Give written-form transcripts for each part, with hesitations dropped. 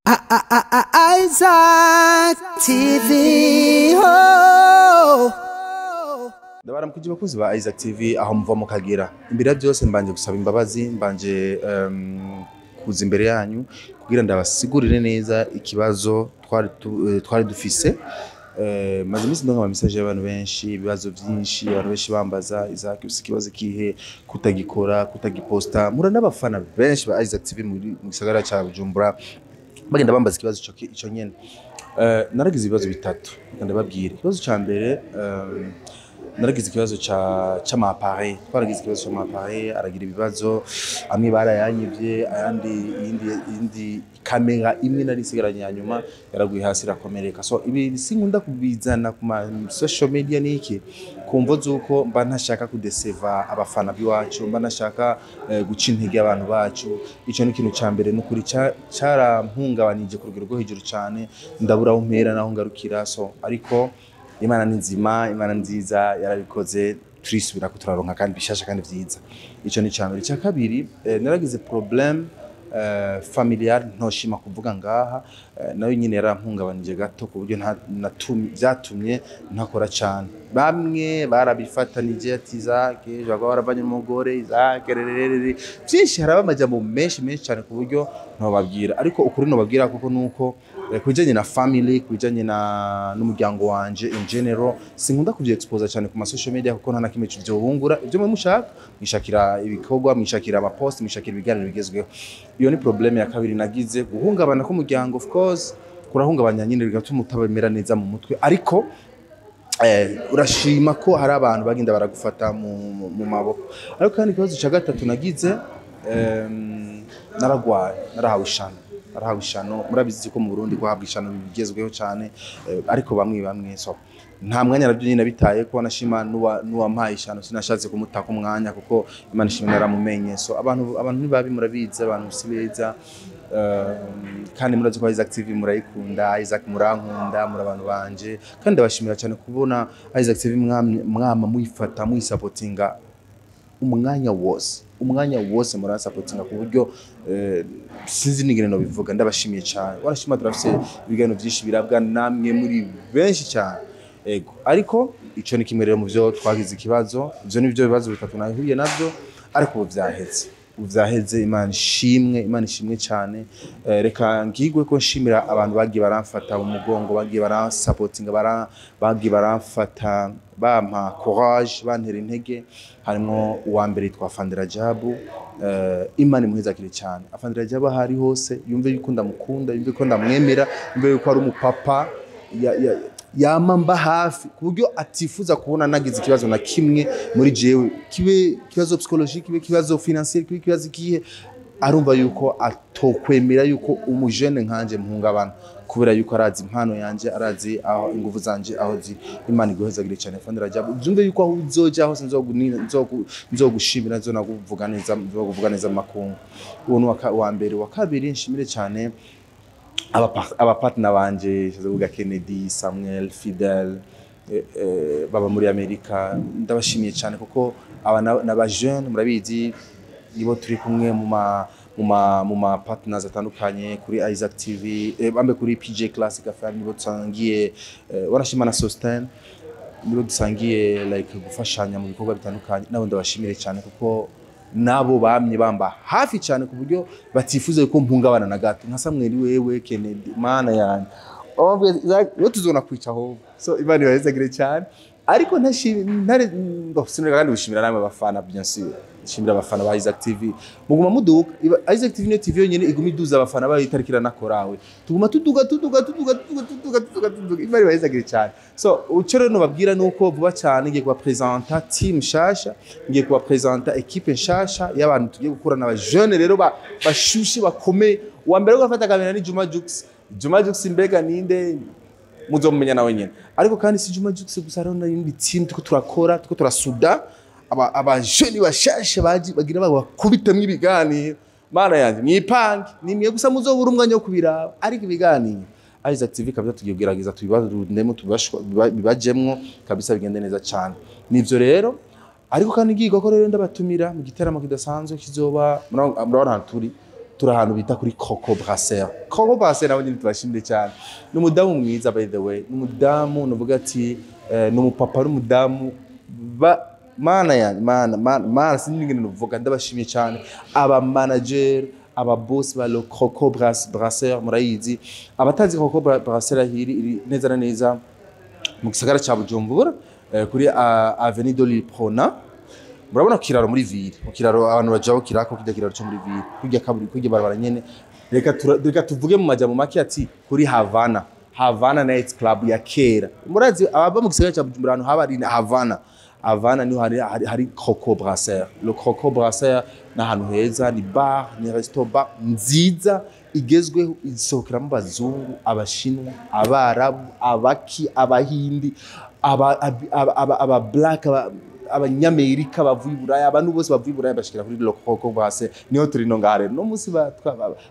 Isaac TV. Oh. Ndabaramukije bakunzi ba Isaac TV aho muva mukagera. Imbere ya byose mbanje gusaba imbabazi, mbanje kuza imbere yanyu kugira ndabasigurire neza ikibazo twari dufise. Maze iminsi ndonka ama message y'abantu benshi, ibibazo vyinshi, abantu benshi bambaza: "Isaac, ufise ikibazo kihe kutagikora, kutagiposta?" Mura n'abafana benshi ba Isaac TV mu gisagara ca Bujumbura bagenda bambaza ikibazo ico nyene. Naragize ibibazo bitatu, reka ndababwire. Ikibazo ca mbere, naragize ikibazo c'ama appareil. Twaragize ikibazo c'ama appareil, aragira ibibazo, amwe barayanyivye, ayandi iyindi kamera imwe nari nsigaranye ya nyuma yaraguye hasi irakomereka. So ibi sinkunda kubizana ku ma social media niki kumvo zuko mba ntashaka kudeseva abafana b'iwacu, mba ntashaka guca intege abantu bacu. Ico ni ikintu ca mbere nukuri carampungabanije ku rugero rwo hejuru cane, ndabura aho mpera naho ngarukira. So ariko Imana ni nzima, Imana nziza yarabikoze, turisubira ko turaronka kandi bishasha kandi vyiza. Ico ni ca mbere. Ica kabiri, naragize problème familial ntoshima kuvuga ngaha, nayo nyine yarampungabanije gato ku buryo vyatumye ntakora cane. Bamwe barabifatanije ati: "Isaac, ejo baravanye umugore, Isaac rererere." Vyinshi, haraba amajambo menshi menshi cyane ku buryo ntobabwira, ariko ukuri nobabwira kuko nuko ku bijanye na family, ku bijanye na n'umuryango wanje in general, sinkunda kuvy-exposa cyane ku ma social media kuko nta na kimwe vyobungura. Ivyo mwe mushaka, mwishakira ibikorwa, mwishakira ama post, mwishakira ibiganiro bigezweho. Iyo ni problème ya kabiri nagize, guhungabana k'umuryango. Of course kurahungabanya nyine, bigatuma utabemera neza mu mutwe, ariko urashima ko hari abantu bagenda baragufata mu maboko. Ariko kandi ikibazo cya gatatu nagize, naragwaye, narahawe ishano, narahawe ishano. Murabizi ko mu Burundi guhabwa ishano bigezweho cyane, ariko bamwe bamwe. So nta mwanya nabyo nyine bitaye ko nashima n'uwampaye ishano, sinashatse kumutaka umwanya kuko Imana ishimwe naramumenye. So abantu ni babi, murabizi, abantu si beza. Kandi murazi ko Isaac TV murayikunda, Isaac murankunda, muri abantu banje, kandi ndabashimira cyane kubona Isaac TV mwama muyifata, muyisapotinga umwanya wose, umwanya wose muransapotinga ku buryo sinzi n'ingene nobivuga. Ndabashimiye cyane, warashima. Turafise ibiganiro byinshi birabwa namwe muri benshi cyane. Ego, ariko ico ni kimwe rero mu byo twagize ikibazo. Ivyo ni byo bibazo bitatu nahuye navyo, ariko ubu vyaheze, ubu vyaheze. Imana ishimwe, Imana ishimwe cyane. Reka ngigwe ko nshimira abantu bagiye baramfata mu mugongo, bagiye baransapotinga, bagiye baramfata, bampa courage, bantera intege. Harimo uwa mbere yitwa Afande Rajabu, Imana imuhezakire cyane. Afande Rajabu aho ari hose yumve yuko ndamukunda, yumve ko ndamwemera, yumve yuko ari umupapa yama mba hafi ku buryo atifuza kubona nagize ikibazo na kimwe muri jewe, kibe kibazo psychologique, kibe kibazo financier, kibe kibazo kihe. Arumva yuko atokwemera yuko umujene nkanje muhungabana, kubera yuko arazi impano yanje, arazi aho inguvu zanje aho ziri. Imana iguhezagire cyane, Afande Rajabu. Ubyumve yuko aho uzoja hose nzogushimira, nzonakuvuga neza, nzokuvuga neza mu makungu. Uwo ni uwa mbere. Wa kabiri, nshimire cyane abapartner banje, ndavuga Kennedy, Samuel, Fidel, baba muri Amerika. Ndabashimiye cyane kuko aba n'aba jeune, murabizi, nibo turi kumwe mu ma partners atandukanye kuri Isaac TV, bambe kuri PJ Classic FM, nibo dusangiye, warashima na Sustain, nibo dusangiye like gufashanya mu bikorwa bitandukanye. Nabo ndabashimire cyane kuko nabo bamye bamba hafi cyane ku buryo batifuza ko mpungabana na gato. Nka Samuel, wewe Kennedy, mana yanjye, we tuzona kwica ahubwo. So Imana ibahezagire cyane. Ariko ntare sinureka kandi gushimira namwe abafana, bien sûr. Nshimira abafana ba Isaac TV, muguma muduka. Isaac TV niyo TV yonyene iguma iduza abafana bayo itariko iranakorawe. Tuguma tuduga, tuduga, tuduga, tuduga, tuduga, tuduga, tuduga. Imana ibahezagire cyane. So uco rero nobabwira nuko vuba cyane ngiye kubapresenta team nshasha, ngiye kubapresenta équipe nshasha y'abantu tugiye gukorana, aba jeune rero bashushe, bakomeye. Uwa mbere gafata kamera ni Juma Jux. Juma Jux mbega ninde? Muzomumenya nawe nyene. Ariko kandi si Juma Jux gusa, hariho n'indi team turiko turakora, turiko turasuda aba jeune bashashe baji bagira bakubitemwo ibiganiro. Mana yanjye, mwipange nimwe gusa muzobura umwanya wo kubiraba, ariko ibiganiro Isaac TV kabisa tugiye kugerageza tubibandemo, bibajemwo kabisa, bigende neza cyane. Nivyo rero. Ariko kandi ngiye ko rero ndabatumira mu gitaramo kidasanzwe kizoba. Murabona ahantu turi. Turi ahantu bita kuri Croco Brasseur. Croco Brasseur nawe nyine tubashimire cyane. Ni umudamu mwiza, by the way, ni umudamu nuvuga ati ni umupapa n'umudamu ba mana yanjye, mana mana mana, sinzi ingene nuvuga. Ndabashimiye cyane aba manager, aba boss ba Le Croco Brasseur. Murayizi, abatazi Croco Brasseur ahiri iri neza na neza mu gisagara ca Bujumbura, kuri Avenue de l'Uprona. Murabona ku kiraro muri ville, mu kiraro abantu bajaho kirako kirya kiraro cyo muri ville, kurya kaburi, kurya barabara nyene. Reka tuvuge mu majambo make ati kuri Havana, Havana Night Club ya kera. Murazi ababa mu gisagara ca Bujumbura ahantu haba ari Havana. Havana niho hari Croco Brasseur. Le Croco Brasseur ni ahantu heza, ni bar, ni resto bar nziza igezweho, isohokeramo abazungu, abashinwa, abarabu, abaki, abahindi, aba black, abanyamerika bavuye i Buraya, abantu bose bavuye i Buraya bashikira kuri Le Croco Brasseur. Niho turi no ngaha rero. No munsi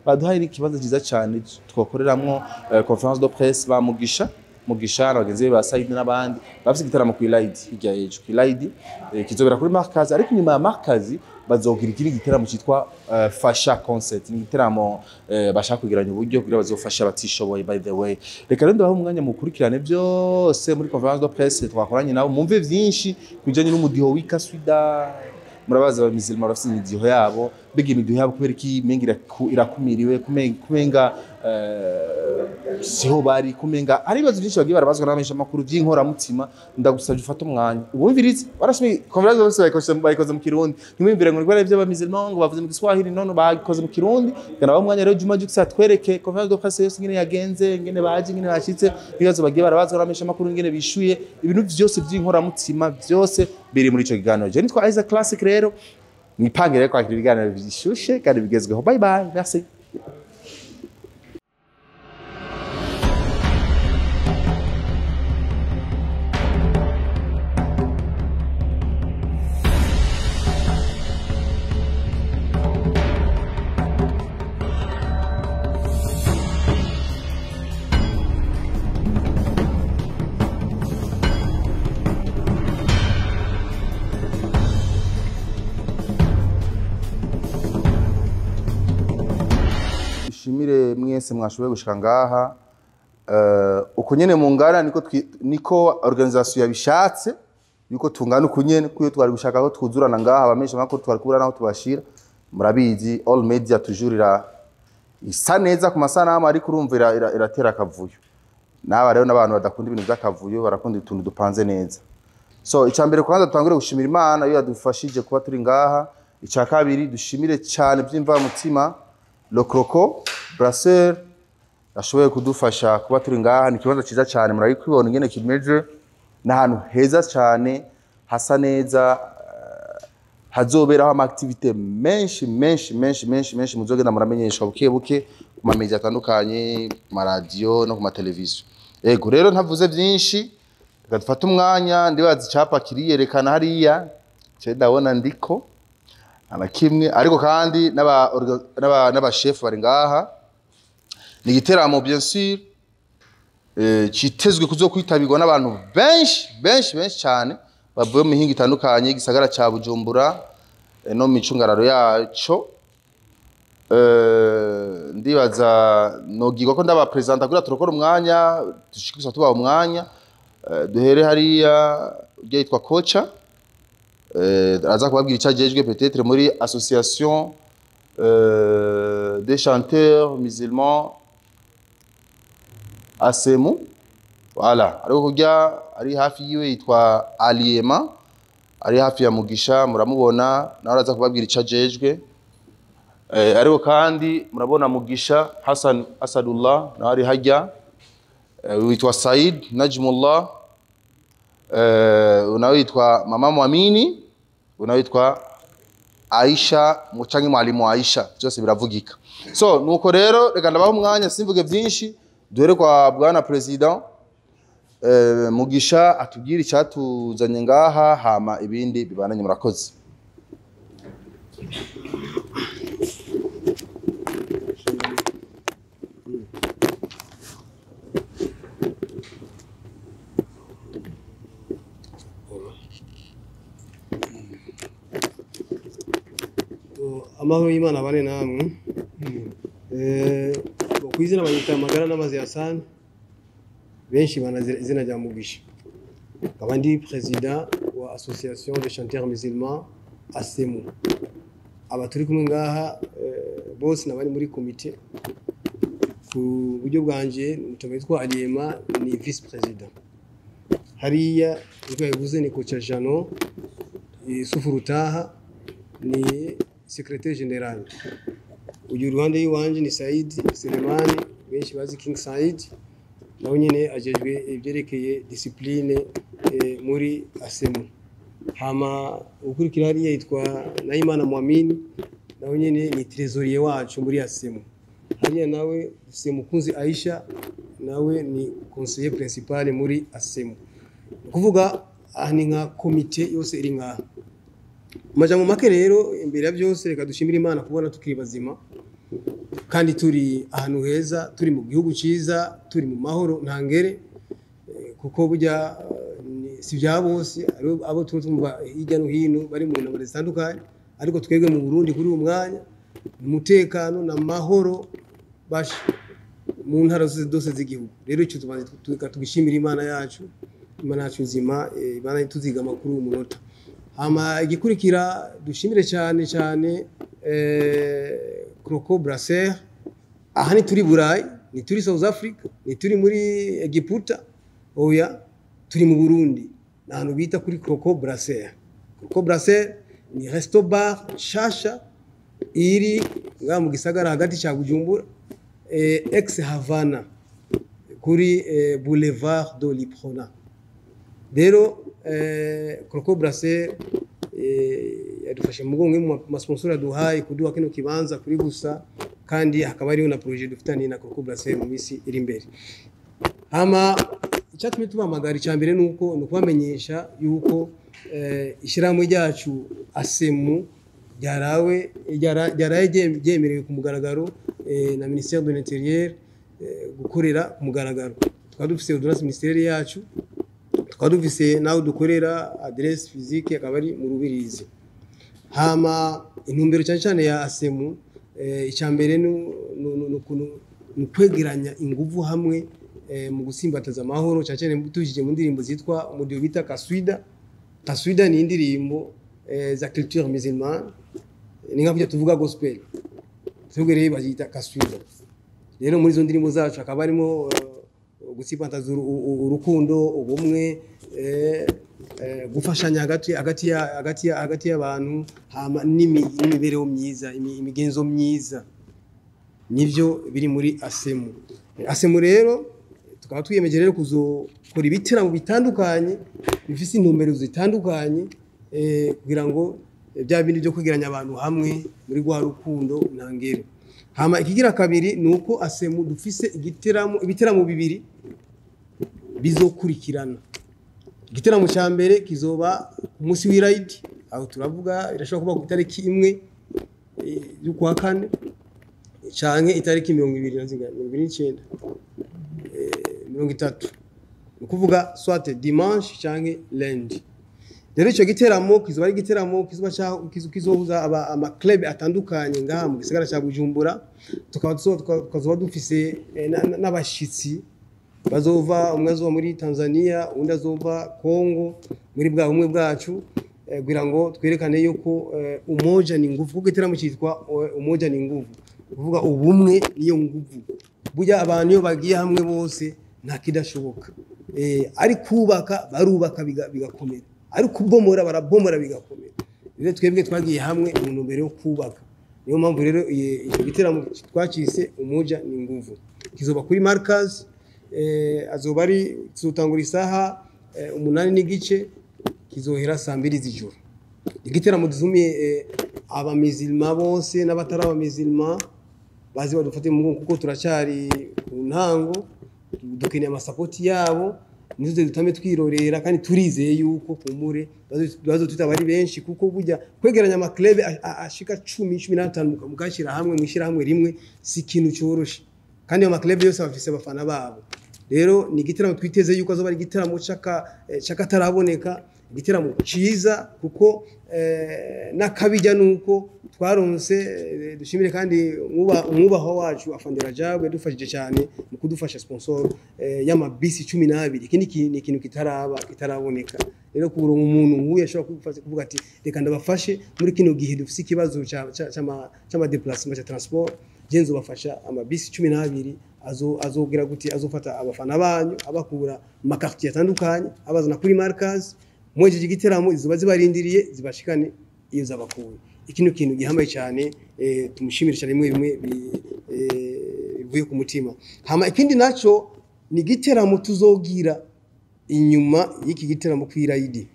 baduhaye n'ikibanza cyiza cyane twakoreramwo conférence de presse. Ba Mugisha, Mugisha na bagenzi be ba Said n'abandi bafise igitaramo ku Ilaidi hirya y'ejo, ku Ilaidi, kizobera kuri Markazi, ariko inyuma ya Markazi bazogira ikindi gitaramo cyitwa Fasha Concert. Ni igitaramo bashaka kugiranya uburyo kugira bazofasha abatishoboye. By the way, reka rero ndabaha umwanya mukurikirane byose muri conférence de presse twakoranye nabo, mumve vyinshi kubijanye n'umudiho w'ikaswida. Murabazi abamizilima barafise imidiho yabo. Mbega imidiho yabo kubera iki menga irakumiriwe, kumenga siho bari, kumenga hari ibibazo byinshi bagiye barabazwa n'abamenyesha amakuru by'inkoramutima. Ndagusabye ufate umwanya ubumvirize. Barashimye conférence bose bayikoze mu Kirundi. Ntimwumvire ngo ni iby'abamizilima ngo bavuze mu Giswahili, none bayikoze mu Kirundi. Kana baha umwanya rero Juma Jux atwereke conférence de presse yose ingene yagenze, ingene baje, ingene bashitse, ibibazo bagiye barabazwa n'abamenyesha amakuru, ingene bishuye, ibintu byose by'inkoramutima byose biri muri ico kiganiro. Je nitwa Isaac Classic. Rero mwipangire rero kwakira ibiganiro bishushe kandi bigezweho. Bye bye, merci. Dushimire mwese mwashoboye gushika ngaha. Uko nyene mungana niko organisation yabishatse yuko tungana uko nyene, kuyo twari gushaka ko twuzurana ngaha abamenyesha makuru twari kubura naho tubashira. Murabizi, all media toujours isa neza ku masanamu, ariko urumva iratera akavuyo. N'aba rero n'abantu badakunda ibintu by'akavuyo, barakunda utuntu dupanze neza. So icya mbere kwanza dutangure gushimira Imana iyo yadufashije kuba turi ngaha. Icya kabiri dushimire cyane by'imvamutima Le Croco Brasseur ashoboye kudufasha kuba turi ngaha. Ni ikibanza cyiza cyane, murabikubona ingene kimeze, ni ahantu heza cyane hasa neza, hazoberaho ama activité menshi menshi menshi menshi menshi muzogenda muramenyeshwa buke buke ku ma media atandukanye, ku maradiyo no ku mateleviziyo. Ego rero ntavuze byinshi, reka dufate umwanya. Ndibaza icapa kiriyerekana hariya, ce ndabona ndiko ana kimwe, ariko kandi n'aba chef bari ngaha. Ni igiteramo bien sûr citezwe kuzokwitabirwa n'abantu benshi benshi benshi cyane bavuye mu mihingo itandukanye igisagara ca Bujumbura no mu micungararo yaco. Ndibaza nogirwa ko ndabapresenta kugira turokora umwanya, dushikiriza tubaha umwanya. Duhere hariya ujya yitwa Kocha, aza kubabwira icyo ajejwe, peut-être muri association des chanteurs musulmans ASEMU. Voilà, ariko kurya ari hafi yiwe yitwa Aliema, ari hafi ya Mugisha, muramubona, nawe araza kubabwira icyo ajejwe. Ariko kandi murabona Mugisha Hassan Asadullah nawe ari hajya, witwa Said Najmullah, nawe yitwa Mama Mwamini, nawe yitwa Aisha canke mwalimu Aisha, byose biravugika. So nuko rero reka ndabaha umwanya, simvuge byinshi, duhere kwa bwana president Mugisha atubwire icyatuzanye ngaha, hama ibindi bibananye. Murakoze. Amahoro y'Imana abane namwe. Ku izina banyita Magara n'amazi Hassan, benshi banazira izina rya Mugisha. Nkaba ndi président wa Association des chanteurs musulmans, ASEMU. Aba turi kumwe ngaha bose nabari muri komite. Ku buryo bwanje, umutama witwa Aliema ni vice président. Hariya niko yavuze ni kocha Jano Yusufu Rutaha, ni secrétaire général. Uyu ruhande y'iwanje ni Said Selemani, benshi bazi King Said, nawe nyine ajejwe ibyerekeye discipline muri ASEMU. Hama ukurikira hariya yitwa Nahimana Mwamini, nawe nyine ni trésorier wacu muri ASEMU. Hariya nawe dufise Mukunzi Aisha, nawe ni conseiller principal muri ASEMU. Ni ukuvuga aha ni nka komite yose iri ngaha. Amajambo make rero, imbere ya byose reka dushimire Imana kubona tukiri bazima kandi turi ahantu heza, turi mu gihugu cyiza, turi mu mahoro ntangere, kuko burya si bya bose. Hariho abo tuba twumva hirya no hino bari mu ntambara zitandukanye, ariko twebwe mu Burundi kuri uyu mwanya umutekano n'amahoro basha mu ntara zose z'igihugu. Rero icyo tubanza tugishimira Imana yacu, Imana yacu nzima, Imana tuzigama kuri uyu munota. Hama igikurikira, dushimire cyane cyane Croco Brasser. Aha ni turi Burayi, ni turi South Africa, ni turi muri Egiputa, oya, turi mu Burundi, ni ahantu bita kuri Croco Brasser. Croco Brasser ni resto bar shasha iri ngaha mu gisagara hagati cya Bujumbura, ex Havana, kuri Boulevard de l'Uprona. Rero Croco Brasser yadufashe mu mugongo mu masponsor yaduhaye kuduha kino kibanza kuri gusa, kandi hakaba hariho na projet dufitaniye na Croco Brasser mu minsi iri imbere. Hama icyatumye tubahamagara, icya mbere nuko ni ukubamenyesha yuko ishyirahamwe ryacu ASEMU ryaraye ryemerewe ku mugaragaro na ministère de l'Intérieur gukorera ku mugaragaro. Tukaba dufise ordonnance ministérielle yacu, tukaba dufise n'aho dukorera, adresse physique akaba ari mu Rubirizi. Hama intumbero cyane cyane ya ASEMU, icya mbere ni ukwegeranya inguvu hamwe mu gusimbataza amahoro, cyane cyane tubishije mu ndirimbo zitwa umudiho bita kaswida. Kaswida ni indirimbo za culture musulmane, ni nka kujya tuvuga gospel, twebwe rero bazita kaswida. Rero muri izo ndirimbo zacu hakaba harimo gusimbataza urukundo, ubumwe, gufashanya hagati y'abantu, hama n'imibereho myiza, imigenzo myiza. Nivyo biri muri ASEMU. ASEMU rero tukaba twiyemeje rero kuzokora ibiteramo bitandukanye bifise intumbero zitandukanye, kugira ngo bya bindi byo kwegeranya abantu hamwe muri rwa rukundo ntangere. Hama ikigira kabiri ni uko ASEMU dufise ibiteramo bibiri bizokurikirana. Igiteramo cya mbere kizoba ku munsi w'irayidi, aho turavuga irashobora kuba ku itariki 1 y'ukwa kane canke itariki 20 na zingahe, 29, 30, ni ukuvuga soit dimanche canke lundi. Rero icyo giteramo kizoba ari igiteramo kizohuza ama club atandukanye ngaha mu gisagara cya Bujumbura. Tukaba tukazoba dufise n'abashitsi bazova, umwe azova muri Tanzania, undi azova Congo, muri bwa bumwe bwacu, kugira ngo twerekane yuko umoja ni nguvu, kuko igiteramo cyitwa Umoja ni Nguvu, kuvuga ubumwe niyo nguvu. Burya abantu iyo bagiye hamwe bose nta kidashoboka. Ari kubaka barubaka bigakomera, ari kubomora barabomora bigakomera. Rero twebwe twagiye hamwe mu ntumbero yo kubaka. Niyo mpamvu rero icyo giteramo twacise Umoja ni Nguvu, kizoba kuri Markaz, azoba ari kizotangura isaha 8:30, kizohera saa 2 z'ijoro. Igiteramo duzumiye abamizilma bose n'abatari abamizilma bazi badufate mu mugongo, kuko turacyari ku ntango, dukeneye amasapoti yabo, nizo dutame twirorera, kandi turizeye yuko kumure bazotwita bari benshi, kuko burya kwegeranya amaklebe ashika 10, 15 mukashyira hamwe mwishyira hamwe rimwe si ikintu cyoroshe, kandi ayo maklebe yose bafise abafana babo. Rero ni igiteramo twiteze yuko azoba ari igiteramo c'akataraboneka. Igiteramo ciza kuko n'akabijya nuko twaronse, dushimire kandi umwubahwa wacu Afande Rajabu yadufashije cyane mu kudufasha sponsor y'amabisi 12. Iki ni ikintu kitaraba, kitaraboneka. Rero kuronka umuntu nk'uyu ashobora kugufasha kuvuga ati reka ndabafashe muri kino gihe dufise ikibazo c'ama déplacement, ca transport, je nzobafasha amabisi 12 azogira guti azofata abafana banyu abakura mu ma quartier atandukanye abazana kuri Markaz, mwejeje igiteramo izuba zibarindiriye zibashikane iyo zabakuye. Iki ni ikintu gihambaye cyane, tumushimire cyane bimwe bimwe bivuye ku mutima. Hama ikindi naco ni igiteramo tuzogira inyuma y'iki giteramo kw'irayidi.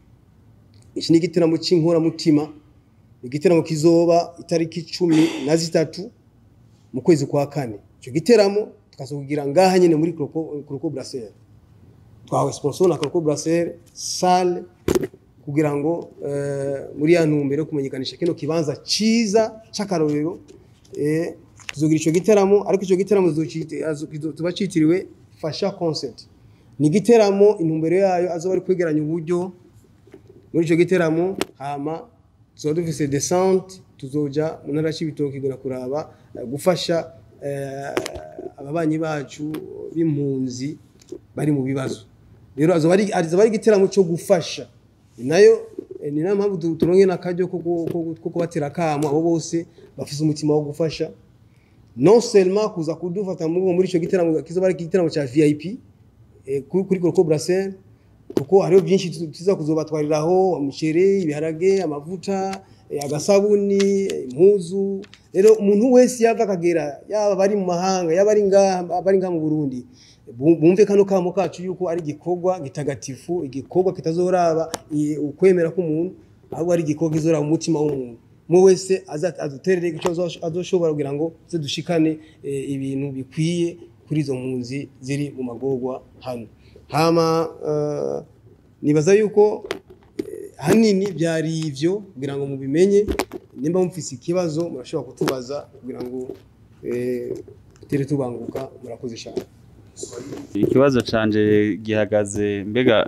Iki ni igiteramo c'inkoramutima, igiteramo kizoba itariki 13 mu kwezi kwa kane. Ico giteramo tukazogira ngaha nyene muri Croco Brasserie. Twahawe sponsor na Croco Brasserie salle kugira ngo muri ya ntumbero yo kumenyekanisha kino kibanza ciza c'akarorero, tuzogira ico giteramo. Ariko ico giteramo tuba citiriwe Fasha Concert. Ni igiteramo intumbero yayo azoba ari kwegeranya uburyo muri ico giteramo. Hama tuzoba dufise descente, tuzoja mu ntara y'Ibitoki kugera kuraba, gufasha ababanyi bacu b'impunzi bari mu bibazo. Rero azoba ari igiteramo cyo gufasha. Nayo ni nayo mpamvu turonke n'akaryo ko kubatera akamo abo bose bafise umutima wo gufasha, non seulement kuza kudufata muri ico giteramo kizoba ari igiteramo ca VIP kuri Croco Brasserie, kuko hariho byinshi tuza kuzobatwariraho: umuceri, ibiharage, amavuta, agasabuni, impuzu. Rero umuntu wese yava akagera, yaba bari mu mahanga, yaba ari ngaha mu Burundi, bumve kano kamo kacu yuko ari igikorwa gitagatifu, igikorwa kitazoraba ukwemera k'umuntu, ahubwo ari igikorwa kizoraba umutima w'umuntu. Umwe wese aduterere icyo azoshobora kugira ngo ze dushikane ibintu bikwiye kuri izo mpunzi ziri mu magorwa hano. Hama nibaza yuko hanini byari ivyo kugira ngo mubimenye. Nimba mufise ikibazo murashobora kutubaza kugira ngo tere tubanguka. Murakoze cyane. Ikibazo canje gihagaze mbega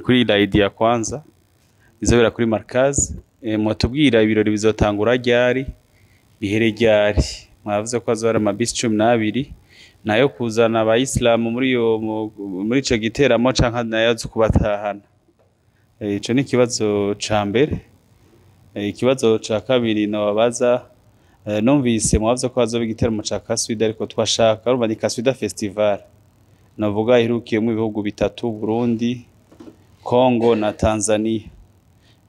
kuri la ya kwanza izobera kuri Markaz, mwatubwira ibirori bizotangura ryari, bihere ryari? Mwavuze ko hazoba hari amabisi 12 nayo kuzana abayisilamu muri ico giteramo canke nayo zo kubatahana? Ico ni ikibazo ca mbere. Ikibazo ca kabiri nobabaza, numvise mwavuze ko hazoba igiteramo ca Kaswida, ariko twashaka, urumva ni Kaswida Festival navuga iherukiyemo ibihugu bitatu, Burundi, Congo na Tanzania.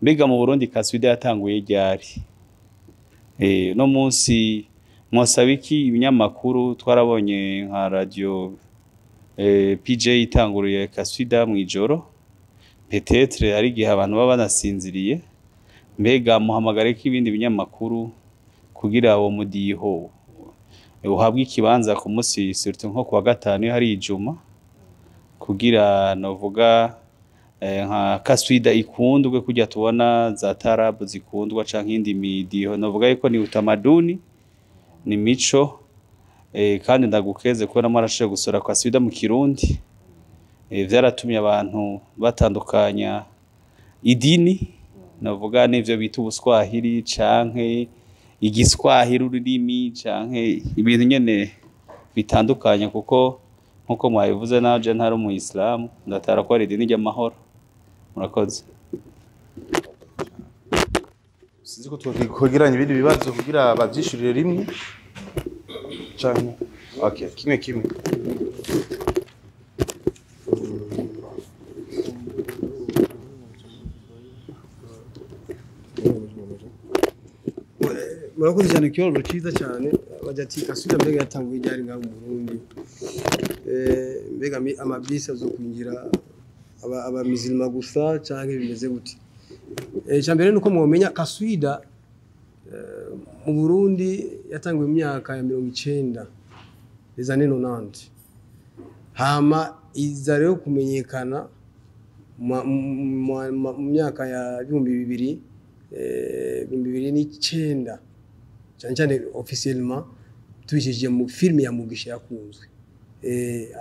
Mbega mu Burundi Kaswida yatanguye ryari? No munsi mwosaba iki ibinyamakuru? Twarabonye nka radio PJ itanguriye Kaswida mw'ijoro, peut-être hari igihe abantu baba banasinziriye. Mbega muhamagare ko ibindi binyamakuru kugira uwo mudiho uhabwe ikibanza ku munsi, surtout nko kuwa gatanu iyo hari ijuma, kugira novuga nka Kaswida ikundwe kurya tubona za tarabu zikundwa canke indi midiho? Novuga yuko ni utamaduni, ni mico. Kandi ndagukeze kubona mwarashoboye gusora Kaswida mu Kirundi. Vyaratumye abantu batandukanya idini navuga n'ivyo bita ubuswahili canke igiswahili, ururimi canke ibintu nyene bitandukanye, kuko nkuko mwabivuze naje ntari umuyisilamu, ndatara ko ari idini ry'amahoro. Murakoze. Sinzi ko twakwegeranya ibindi bibazo kugira bavyishurire rimwe canke okay, kimwe kimwe. Murakoze cyane, ikibazo cyiza cyane. Bajya ati Kaswida mbega yatanguye ryari ngaho mu Burundi? Mbega amabisi azokwinjira abamizilima gusa canke bimeze gute? Icya mbere nuko mwomenya Kaswida mu Burundi yatanguye mu myaka ya 90, les années 90. Hama iza rero kumenyekana mu myaka ya 2000, 2009 cyane cyane, officiellement tubishije mu filime ya Mugisha yakunzwe.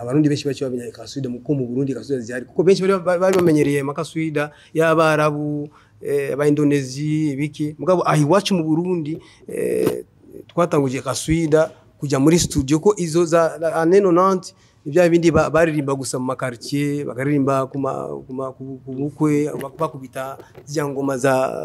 Abarundi benshi baciye bamenya kaswida muko mu Burundi kaswida zihari, kuko benshi bari bamenyereye amakaswida y'abarabu, aba Indonesia ibiki. Mugabo aho iwacu mu Burundi twatanguje kaswida kuja muri studio, ko izo za années 90 ibya bindi baririmba gusa mu makartier, bakaririmba ku bukwe, bakubita zya ngoma za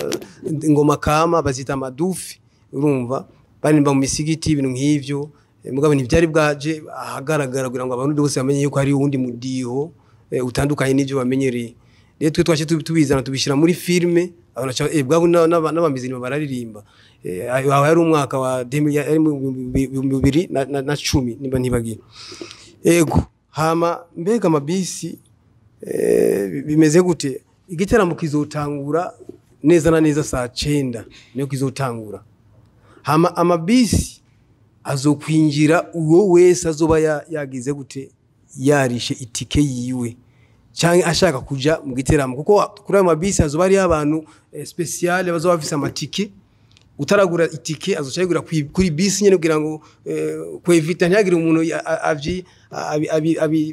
ngoma kama bazita madufi, urumva baririmba mu misigiti ibintu nk'ivyo. Mugabo ntibyari bwaje ahagaragara kugira ngo abantu bose bamenye yuko hari uwundi mudiho utandukanye n'ivyo bamenyereye. Rero twe twaje tubizana tubishira muri filme, abantu bwabo n'abamizirima bararirimba. Aho yari umwaka wa 2010 nimba ntibagiye. Ego, hama mbega amabisi bimeze gute? Igiteramo kizotangura neza na neza saa 9 niyo kizotangura. Hama amabisi azokwinjira uwo wese azoba yagize gute, yarishe itike yiwe canke ashaka kuja mu giteramo, kuko kuri ayo mabisi azoba ari abantu special bazoba bafise amatike. Utaragura itike azoca ayigura kuri bisi nyene kugira ngo kwevita ntihagire umuntu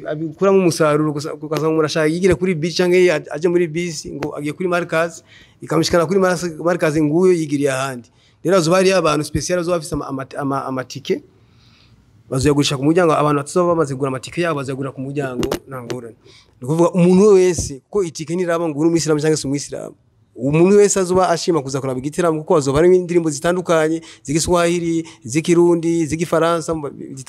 abikuramo umusaruro, ugasanga umuntu ashaka yigire kuri bisi canke aje muri bisi ngo agiye kuri Markaz, ikamushikana kuri Markaz nguyo yigiriye ahandi. Rero azoba ari abantu special bazoba bafise amatike, bazoyagurisha ku muryango. Abantu batazoba bamaze kugura amatike yabo bazayagura ku muryango, nta ngorane. Ni ukuvuga umuntu wese, kuko itike ntiraba ngo uri umuyisilamu cyangwa se umuyisilamu, umuntu wese azoba ashima kuza kuraba igiteramo, kuko azoba harimo indirimbo zitandukanye z'igiswahili, z'ikirundi, z'igifaransa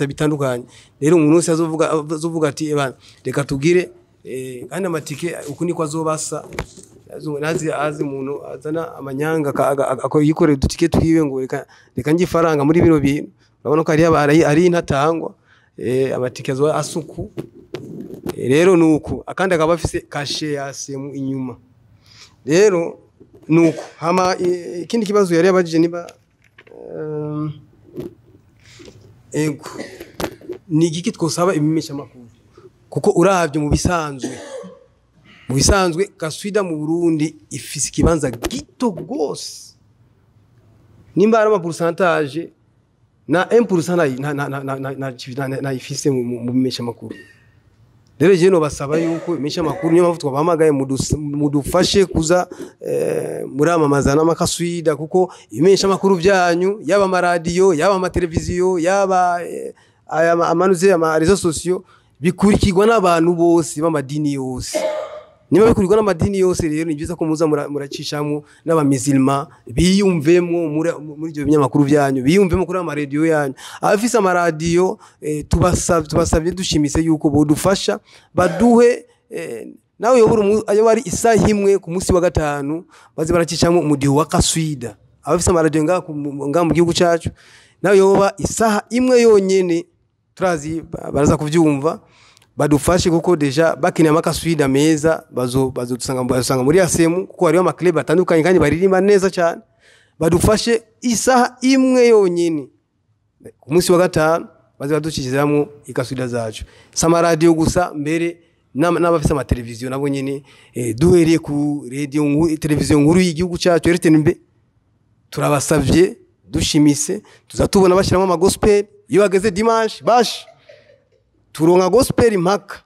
bitandukanye. Rero umuntu wese azovuga ati ebana reka tugire, kandi amatike uku niko azoba asa. Nazi azi umuntu azana amanyanga yikorera udutike twiwe ngo reka njye ifaranga muri bino bintu. Urabona ko ari intatangwa, amatike azoba asuku. Rero nuko akandi akaba afise kashe ya semu inyuma. Rero nuko hama ikindi kibazo yari yabajije niba ego ni igiki twosaba imimesha makuru, kuko uravye mu bisanzwe kaswida mu Burundi ifise ikibanza gito gose, nimba ari ama pourcentage na 1% na ifise mu bimesha makuru. Rero je no basaba yuko imesha makuru, niyo mpamvu twabahamagaye mudufashe kuza muramamaza n'amakaswida, kuko imesha makuru byanyu yaba amaradiyo, yaba amateleviziyo, yaba amanuze ama réseaux sociaux bikurikirwa n'abantu bose b'amadini yose. Niba bikurikirwa n'amadini yose rero ni byiza ko muza muracishamo n'abamizilma biyumvemo muri ibyo binyamakuru byanyu, biyumvemo kuri amaradiyo yanyu. Abafise amaradiyo tubasabye dushimise yuko bodufasha baduhe nawe yobora ayo ari isaha imwe ku munsi wa gatanu baze baracishamo umudiho wa kaswida. Abafise amaradiyo ngaha mu gihugu cyacu nawe yoba isaha imwe yonyene, turazi baraza kuvyumva badufashe, kuko deja bakeneye amakaswida meza bazodusanga muri asemu, kuko hariho amaklub atandukanye kandi baririmba neza cyane. Badufashe isaha imwe yonyene ku munsi wa gatanu baze badushyirizamo ikaswida zacu. Si amaradiyo gusa, mbere n'abafise amateleviziyo nabo nyene, duhereye ku radio televiziyo nkuru y'igihugu cyacu RTNB, turabasavye dushimise tuzatubona bashyiramo amagospel iyo bageze dimanche bash turonka gospel impaka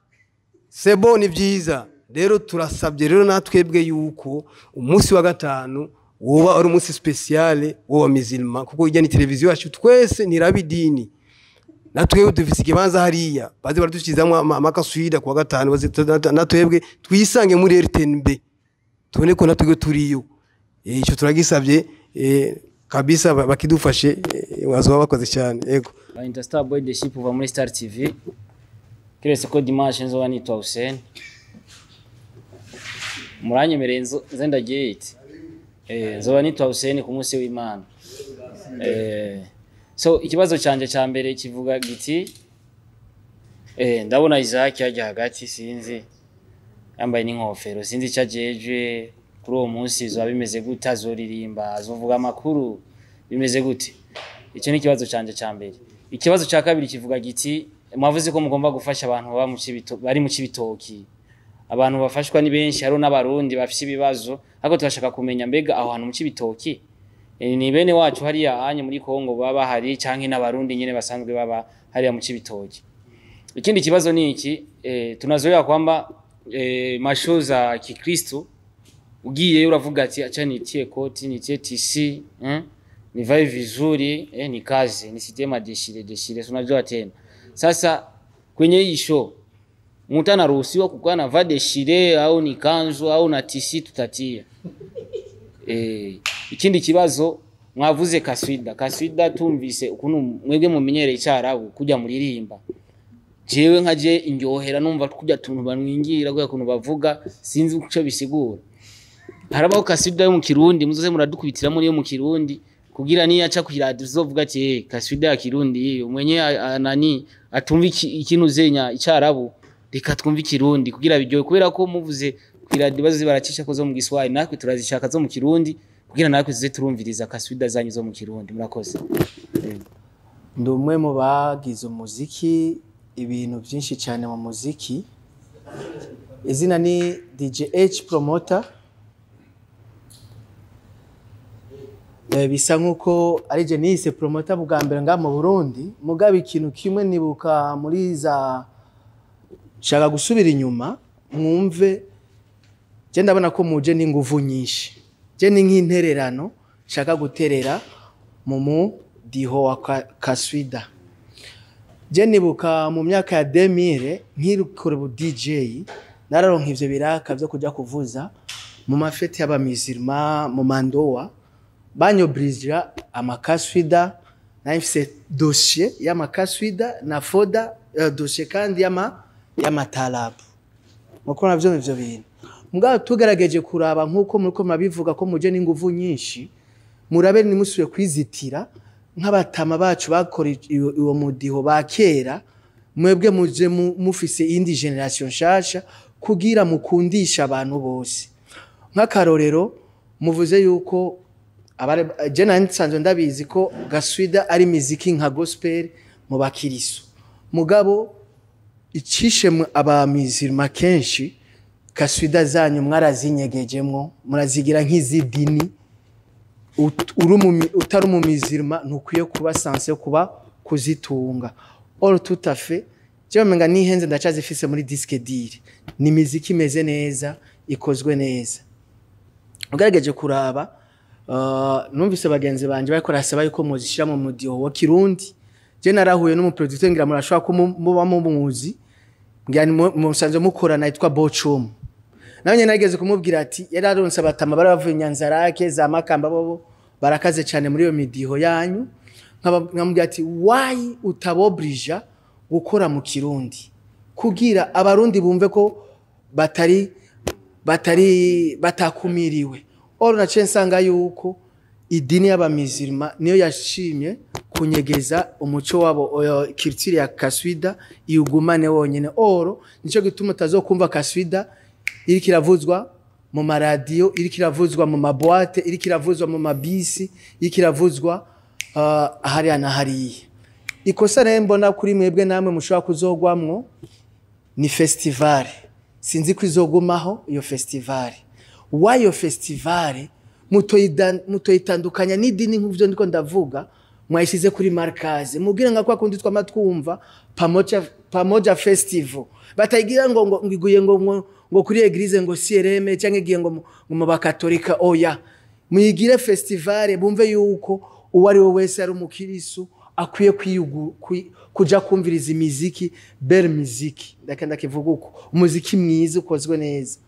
sebo ni byiza. Rero turasabye rero natwebwe yuko umunsi wa gatanu woba ari umunsi speciale woba mizilma, kuko ijya ni televiziyo yacu twese ntirabidini, natwebwe dufise ikibanza hariya baze baradushyizamo amakaswida kuwa gatanu, natwebwe twisange muri RTNB tubone ko natwebwe turiyo. Icyo turagisabye kabisa bakidufashe, bazoba bakoze cyane. Yego, Interstar Boy the Ship uva muri Star TV. Kiretse ko dimanche nzoba nitwa Hussein, muranyemereye nze ndagiye iti nzoba nitwa Hussein ku munsi w'Imana. So ikibazo canje ca mbere kivuga giti, ndabona Isaac yajya hagati, sinzi yambaye n'inkofero, sinzi icyo ajejwe kuri uwo munsi, bizoba bimeze gute, azoririmba, azovuga amakuru, bimeze gute? Icyo ni ikibazo canje ca mbere. Ikibazo ca kabiri kivuga giti, mwavuze ko mugomba gufasha abantu bari mu Cibitoki, abantu bafashwa ni benshi, hariho n'abarundi bafise ibibazo, ariko turashaka kumenya mbega aho hantu mu Cibitoki ni bene wacu hariya anye muri Kongo baba hari, canke n'abarundi nyene basanzwe baba hariya mu Cibitoki. Ikindi kibazo ni iki, tunazoea kwamba mashow za Kikristo ugiye uravuga ati acha nitie koti, nitie tissu, nivae vizuri, ni kazi, nisitie madéchiré déchiré, unajua tena. Sasa kwenye hii show mtu anaruhusiwa kukuwa na va déchiré au ni kanzu au na tissu tutatia. Ikindi kibazo, mwavuze kaswida. Kaswida tumvise ukuntu mwebwe mumenyereye icyarabu kujya muririmba, jewe nka je indyohera numva kujya tuntu banwingira kuya kuntu bavuga, sinzi uco bisigura. Harabaho kaswida yo mu Kirundi, muzoze muradukubitira muri yo mu Kirundi kugira niyo aca ku radio uzovuga ati kaswida ya Kirundi hiyo mwenye nani atumva ikintu zenya icyarabu, reka twumve ikirundi kugira biryohe, kubera ko muvuze ku radio bazoze baracisha ko zo mu Giswahili, natwe turazishaka zo mu Kirundi kugira natwe tuze turumviriza kaswida zanyu zo mu Kirundi. Murakoze. Ndi umwe mu bagize umuziki, ibintu byinshi cyane mu muziki. Izina ni DJ H Promoter. Bisa nkuko ari je nise promoter bwa mbere nga mu Burundi. Mugabo ikintu kimwe nibuka muri za, shaka gusubira inyuma mwumve, je ndabona ko muje n'inguvu nyinshi. Je ni nk'intererano shaka guterera mu mudiho wa kaswida. Je nibuka mu myaka ya 2000 nkirukora bu DJ, nararonka ivyo biraka vyo kuja kuvuza mu mafeti y'abamizirma, mu mandoa, banyobrija amakaswida. Nari mfise dossier y'amakaswida na foda, dossier kandi y'amatalabu, muko navyo ivyo bintu. Mugabo tugerageje kuraba nkuko muriko murabivuga ko muje n'inguvu nyinshi, murabe nimusubiye kwizitira nk'abatama bacu bakora uwo mudiho ba kera. Mwebwe muje mufise iyindi génération nshasha kugira mukundisha abantu bose. Nk'akarorero, muvuze yuko je nari nsanzwe ndabizi ko gaswida ari miziki nka gospel mu bakiriso, mugabo icishe abamizirima kenshi, kaswida zanyu mwarazinyegejemwo, murazigira nk'izidini. Utari umumizirima ntukwiye kuba censé kuba kuzitunga. Or tout à fait, jewe menga nihenze, ndacazifise muri disque dur. Ni miziki imeze neza, ikozwe neza. Ugerageje kuraba, numvise bagenzi banje bariko barasaba yuko muzishira mu mudiho wa Kirundi. Je narahuye n'umuproducteur, ngira murashobora ko muba mumuzi, ngira ni musanzwe mukorana, yitwa Bochum. Nawe nyene nageze kumubwira ati yari aronse abatama bari bavuye Nyanzarake za Makamba, bobo barakaze cyane muri iyo midiho yanyu. Nkamubwira ati why utabobrija gukora mu Kirundi kugira abarundi bumve ko batari batakumiriwe? Or naciye nsanga yuko idini y'abamizirima niyo yashimye kunyegeza umuco wabo, culture ya kaswida iugumane wonyene. Or nico gituma utazokumva kaswida iriko iravuzwa mu maradiyo, iriko iravuzwa mu maboîte, iriko iravuzwa mu mabisi, iriko iravuzwa hariya na hariya. Ikosa rero mbona kuri mwebwe namwe mushobora kuzogwamwo ni festival. Sinzi ko izogumaho iyo festival. Wayo festival mutoyitandukanya n'idini nk'uvyo ndiko ndavuga, mwayishize kuri markaze, mubwire nka kwa kundi twama twumva pamoja festival, batayigira ngo iguye ngo kuri église, ngo CRM, cyangwa igiye ngo mu bakatolika. Oya, muyigire festival bumve yuko uwo ari we wese ari umukirisu akwiye kuja kumviriza imiziki, belle miziki, ndakenda kivuga uko, umuziki mwiza ukozwe neza.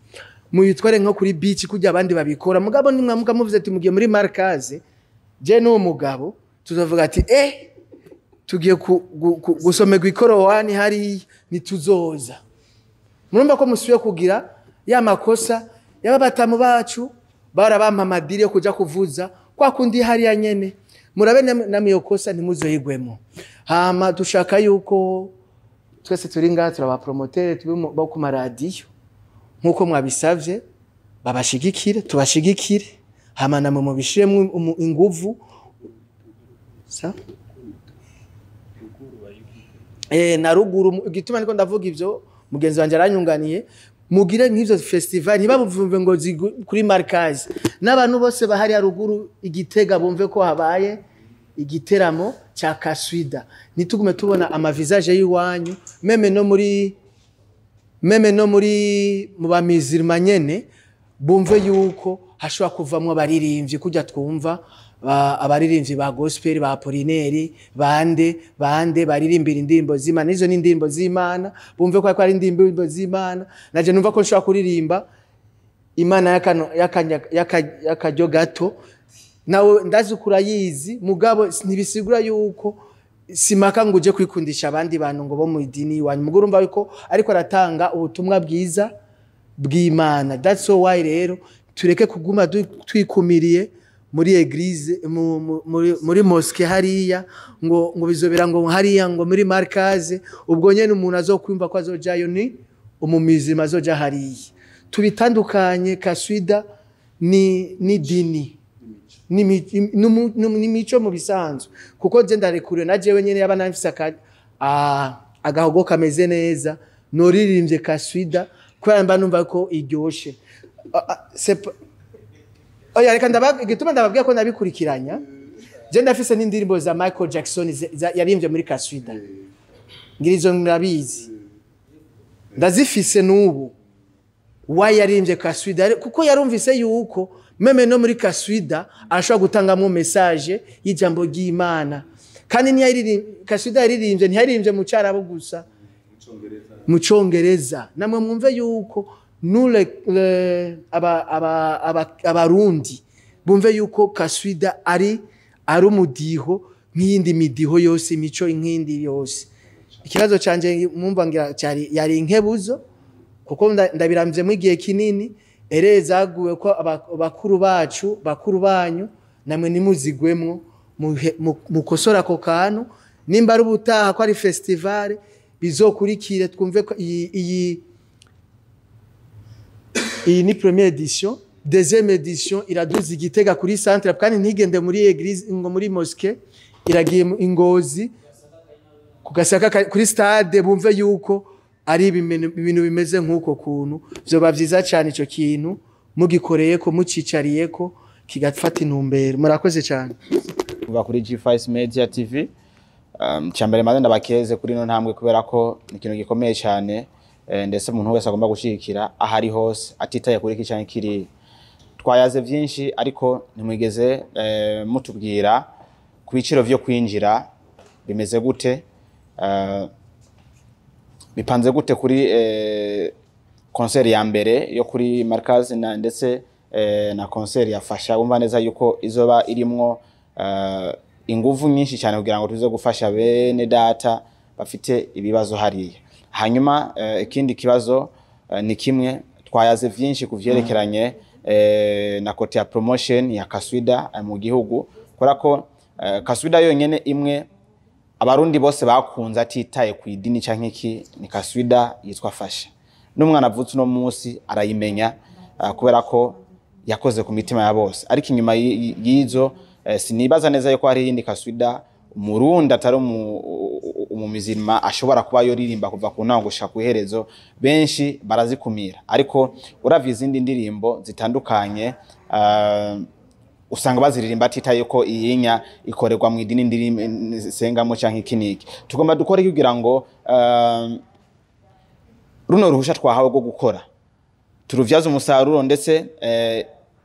Muyitware nko kuri beach kujya abandi babikora. Mugabo nimwamuka muvuze ati mugiye muri markaze, je n'uwo mugabo tuzovuga ati tugiye gusomerwa ikorowani hariya, ntituzoza. Murumva ko musubiye kugira ya makosa y'ababatamu bacu barabampa amadiri yo kuja kuvuza kwa kundi hariya nyene. Murabe namwe iyo kosa ntimuzoyigwemo. Hama dushaka yuko twese turi ngaha turabapromotere, tube bo ku maradiyo nk'uko mwabisavye, babashigikire, tubashigikire, hama namwe mubishiremwo inguvu sa na ruguru. Igituma niko ndavuga ivyo, mugenzi wanje aranyunganiye. Mugire nk'ivyo festival, ntibabuvumve ngo kuri markazi, n'abantu bose bahari haruguru igitega bumve ko habaye. Igiteramo cya kaswida, ntitugume tubona amavisage y'iwanyu, même no muri mu bamizirima nyene, bumve yuko hashobora kuvamwo abaririmbyi kujya twumva abaririmbyi ba gospel, ba Apollinaire, bande bande baririmbira indirimbo z'Imana. Izo ni indirimbo z'Imana, bumve ko ari indirimbo z'Imana. Naje numva ko nshobora kuririmba Imana y'akaryo gato, nawe ndazi uko urayizi, mugabo ntibisigura yuko simaka ngo uje kwikundisha abandi bantu ngo bo mu idini iwanyu. Mugabo urumva yuko ariko aratanga ubutumwa bwiza bw'Imana. That's why rero tureke kuguma twikumiriye muri église, muri mosquée hariya, ngo bizobera ngo hariya, ngo muri markaze. Ubwo nyene umuntu azokwumva ko azojayo ni umumizima, azoja hariya. Tubitandukanye, kaswida ni dini n'imico mu bisanzwe, kuko nje ndarekuriwe na jewe nyene yaba nafise agahogo kameze neza, noririmbye kaswida kubera mba numva ko iryoshe. Oya, reka igituma ndababwira ko ndabikurikiranya, je ndafise n'indirimbo za Michael Jackson yaririmbye muri kaswida. Ngira izo murabizi, ndazifise n'ubu. Wa yaririmbye kaswida kuko yarumvise yuko même no muri kaswida ashobora gutangamwo message y'ijambo ry'Imana. Kandi kaswida yaririmbye, ntiyaririmbye mu Cyarabu gusa, mu Congereza. Namwe mwumve yuko nous abarundi bumve yuko kaswida ari umudiho nk'iyindi midiho yose, imico nk'iyindi yose. Ikibazo canje mwumva ngira cyari yari inkebuzo, kuko ndabiramvyemo igihe kinini. Ere zaguwe ko bakuru bacu, bakuru banyu, namwe nimuzigwemwo, mukosora ako kantu. Nimba ari ubutaha ko ari festival bizokurikire, twumve ko iyi ni première édition, deuxième édition iraduza Igitega kuri centre, kandi ntigende muri église ngo muri mosquée, iragiye i Ngozi ku Gasaka kuri stade. Bumve yuko ari ibintu bimeze nk'uko kuntu vyoba vyiza cyane ico kintu mugikoreye ko mucicariye ko kigafata intumbero. Murakoze cyane. Kuva kuri G5 Media TV, cyambere maze ndabakeze kuri ino ntambwe, kubera ko ni ikintu gikomeye cyane, ndetse umuntu wese agomba gushigikira aho ari hose atitaye kuri iki canke kiriya. Twayaze vyinshi, ariko ntimwigeze mutubwira ku biciro vyo kwinjira bimeze gute, bipanze gute kuri concert ya mbere yo kuri Markaz na ndetse na concert ya Fasha. Wumva neza yuko izoba irimwo inguvu nyinshi cyane kugira ngo tuze gufasha bene data bafite ibibazo hariya. Hanyuma ikindi kibazo ni kimwe, twayaze vyinshi ku vyerekeranye na côté ya promotion ya kaswida mu gihugu, kubera ko kaswida yonyene imwe abarundi bose bakunze atitaye ku idini canke iki, ni kaswida yitwa Fasha. N'umwana avutse uno munsi arayimenya, kubera ko yakoze ku mitima ya bose. Ariko inyuma y'izo sinibaza neza yuko hari iyindi kaswida umurundi atari umumizirima ashobora kuba yoririmba kuva ku ntango gushika ku iherezo. Benshi barazikumira, ariko uravye izindi ndirimbo zitandukanye, usanga baziririmba atitaye ko iyinya ikorerwa mu idini ndirimbo sengamo canke iki niki. Tugomba dukora iki kugira ngo runo ruhusha twahawe rwo gukora turuvyaze umusaruro, ndetse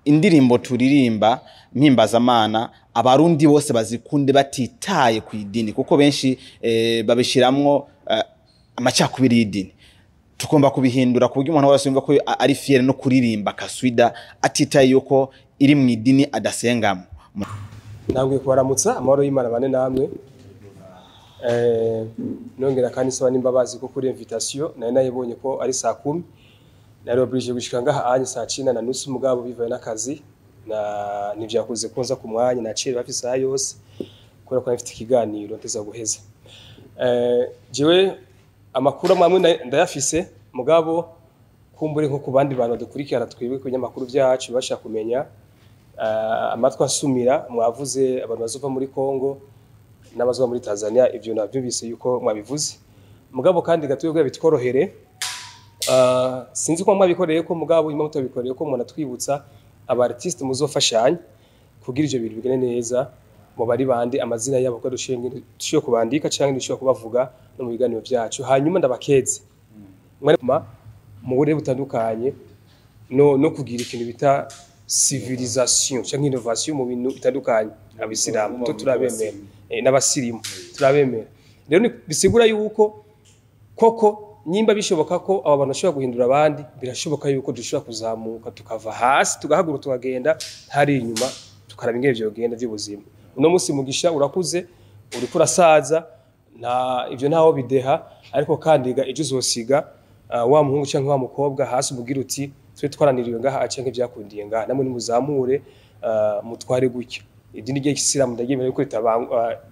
indirimbo turirimba mpimbazamana abarundi bose bazikunde batitaye ku idini, kuko benshi babishiramwo amacakubiri y'idini? Tugomba kubihindura ku buryo umuntu wese yumva ko ari fier no kuririmba kaswida atitaye yuko iri mu idini adasengamo. Ntabwo kubaramutsa, amahoro y'Imana bane namwe. Nongera kandi nsaba n'imbabazi ko kuri invitation nari nayibonye ko ari saa 10, nari obligé gushika ngaha anye saa 9:30, mugabo bivaye n'akazi na ntivyakuze ko nza ku mwanya, naciye hafi isaha yose kubera ko nafite ikiganiro nteza guheza. Jewe amakuru amwe ndayafise, mugabo kumbure nko ku bandi bantu badukurikirana twebwe ku binyamakuru byacu bashaka kumenya, amatwi asumira mwavuze abantu bazova muri Congo n'abazova muri Tanzania. Ivyo navyumvise yuko mwabivuze, mugabo kandi gatoya bitworohere, sinzi ko mwabikoreye ko, mugabo imwe mutabikoreye ko umuntu atwibutsa aba artiste muzofashanya kugira ivyo bintu bigende neza. Mu bari bande amazina yabo ko dushoboye kubandika canke dushobora kubavuga no mu biganiro vyacu. Hanyuma ndabakeze mwari mu buryo butandukanye no kugira ikintu bita civilisation canke innovation mu bintu bitandukanye. Abisilamu to turabemera, n'abasirimu turabemera. Rero bisigura yuko koko nyimba bishoboka ko aba bantu bashobora guhindura abandi, birashoboka yuko dushobora kuzamuka tukava hasi, tugahaguruka, tukagenda hari inyuma, tukaraba ingene vyogenda vy'ubuzima. Uno munsi Mugisha urakuze, uriko urasaza, nta ivyo ntaho bideha, ariko kandi ga ejo uzosiga wa muhungu canke wa mukobwa hasi umubwira uti twe twaraniriwe ngaha canke vyakundiye ngaha, namwe nimuzamure, mutware gutya. Idini ry'Isilamu ndaryemera yuko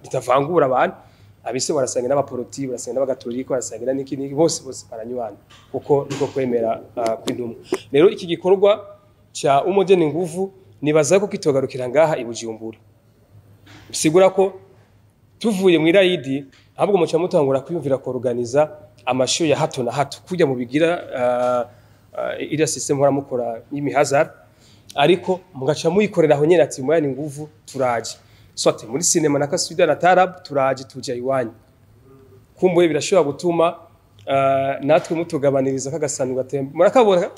ritavangura abantu. Abise barasangira n'abaporoti, barasangira n'abagatolika, barasangira n'iki n'iki, bose bose baranywana kuko niko kwemera kw'intumwa. Rero iki gikorwa ca Umoja ni Nguvu nibaza ko kitogarukira ngaha i Bujumbura, bisigura ko tuvuye mu irayidi ahubwo muca mutangura kwiyumvira kuorganiza amasho ya hato na hato kujya mu bigira iriya system muhora mukora y'imihazara, ariko mugaca muyikorera aho nyene ati Umoja ni Nguvu turaje, soit muri cinema na Kaswida na Tarab turaje tuja iwanyu. Kumbuye birashobora gutuma natwe mutugabaniriza kagasanduku gatemba. Murakabona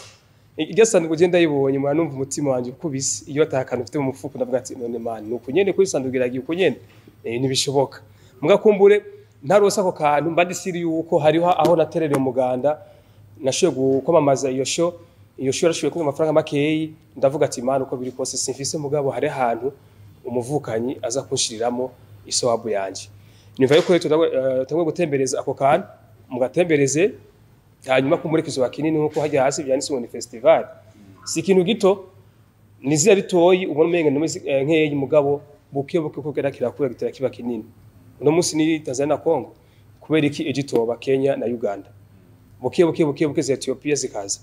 iryo sanduku ugenda yibonye, muranumva umutima wanje ukubise iyo atakana ufite mu mufuko, ndavuga ati none man nuko nyene kuri sanduku iragiye uko nyene, ntibishoboka. Mugakumbure ntarose ako kantu mba ndisiri yuko hariho aho naterereye umuganda, nashoboye gukomamaza iyo show, iyo show yarashoboye kumpa amafaranga makeyi, ndavuga ati man uko biri kose simfise, mugabo hari ahantu umuvukanyi aza kunshyiriramo isowabu yanje. Nyumva yuko rero tutangwe gutembereza ako kantu, mugatembereze, hanyuma kumureka izo kinini nkuko hajya hasi byanditse ngo ni festival. Si ikintu gito, ni zira ritoyi ubona umenga ni nkeyi, mugabo buke buke uko kera kirakura gitera kiba kinini. Uno munsi ni Tanzania na Congo, kubera iki Egypt oba Kenya na Uganda, buke buke buke buke za Ethiopia zikaza.